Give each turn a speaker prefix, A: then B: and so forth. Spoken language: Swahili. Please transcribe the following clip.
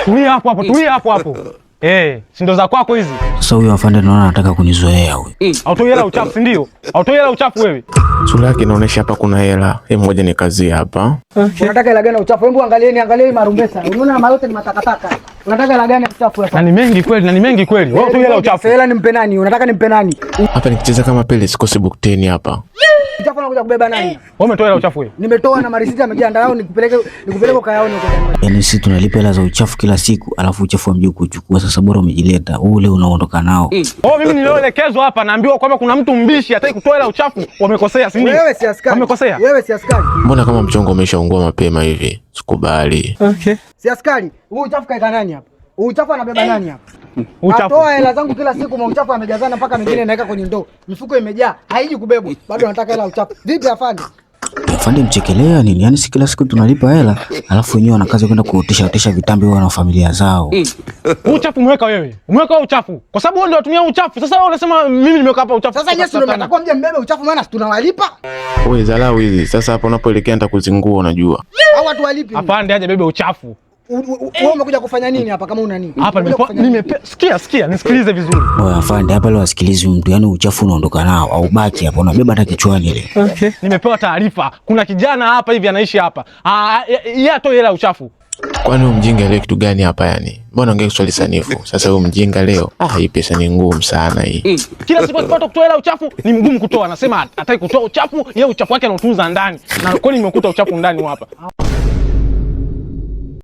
A: Tulia hapo hapo, tulia hapo hapo. Eh, si ndo za kwako hizi?
B: Sasa huyo afande naona anataka kunizoea huyu.
A: Hautoi hela uchafu, si ndio? Hautoi hela uchafu wewe.
C: Sura yake inaonyesha hapa kuna hela. Hebu ngoja nikazie hapa.
D: Unataka hela gani ya uchafu? Hebu angalieni, angalieni marumbesa. Unaona mayote ni matakataka. Unataka hela gani ya uchafu hapa?
A: Na ni mengi kweli, na ni mengi kweli. Wewe hutoi hela uchafu.
D: Hela nimpe nani? Unataka nimpe nani?
C: Hapa nikicheza kama Pele sikosi bukteni hapa.
D: Uchafu anakuja kubeba nani?
A: Wewe umetoa hela uchafu wewe.
D: Nimetoa na marisiti yamejaa ndani, nikupeleke ukayaone huko ndani.
B: Yaani sisi tunalipa hela za uchafu kila siku, alafu uchafu hamjui kuchukua. Sasa bora umejileta ule unaondoka nao.
A: Oh, mimi nilioelekezwa hapa naambiwa kwamba kuna mtu mbishi hataki kutoa hela uchafu. Wamekosea, si ndio?
D: Wewe si askari.
A: Wamekosea.
D: Wewe si askari.
C: Mbona kama mchongo umeshaungua mapema hivi? Sikubali.
D: Si askari. Huu uchafu kaeka nani hapa? Huu uchafu anabeba nani hapa?
A: Uchafu.
D: Atoa hela zangu kila siku, mauchafu amejazana mpaka mengine naweka kwenye ndoo. Mifuko imejaa, haiji kubebwa. Bado nataka hela uchafu. Vipi afande?
B: Afande mchekelea nini? Yaani si kila siku tunalipa hela, alafu wenyewe wana kazi kwenda kuotesha otesha vitambi wao na familia zao.
A: Huu uchafu umeweka wewe. Umeweka wewe uchafu. Kwa sababu wewe ndio unatumia uchafu. Sasa wewe unasema mimi nimeweka hapa uchafu.
D: Sasa nyinyi ndio mtakuwa mje mbebe uchafu, maana si tunawalipa
C: Wewe dharau hizi. Sasa hapo unapoelekea nitakuzingua unajua.
D: au watu walipi?
A: Afande aje bebe uchafu.
D: Wewe umekuja kufanya nini hapa kama una nini?
A: Hapa
D: Umekuja kufanya nini?
A: sikia sikia, nisikilize vizuri.
B: Oya afande, hapa leo wasikilizi mtu, yaani uchafu unaondoka nao au baki hapa unabeba hata kichwani ile.
A: Nimepewa taarifa kuna kijana hapa hivi anaishi hapa. Ah, yeye atoi hela uchafu.
C: Kwani huyu mjinga leo kitu gani hapa yani? Mbona ongea Kiswahili sanifu? Sasa huyu mjinga leo, ah, hii pesa ni ngumu sana hii.
A: Kila siku akipata kutoa hela uchafu ni mgumu kutoa. Anasema hataki kutoa uchafu, yeye uchafu wake anautunza ndani. Na kweli nimekuta uchafu ndani hapa.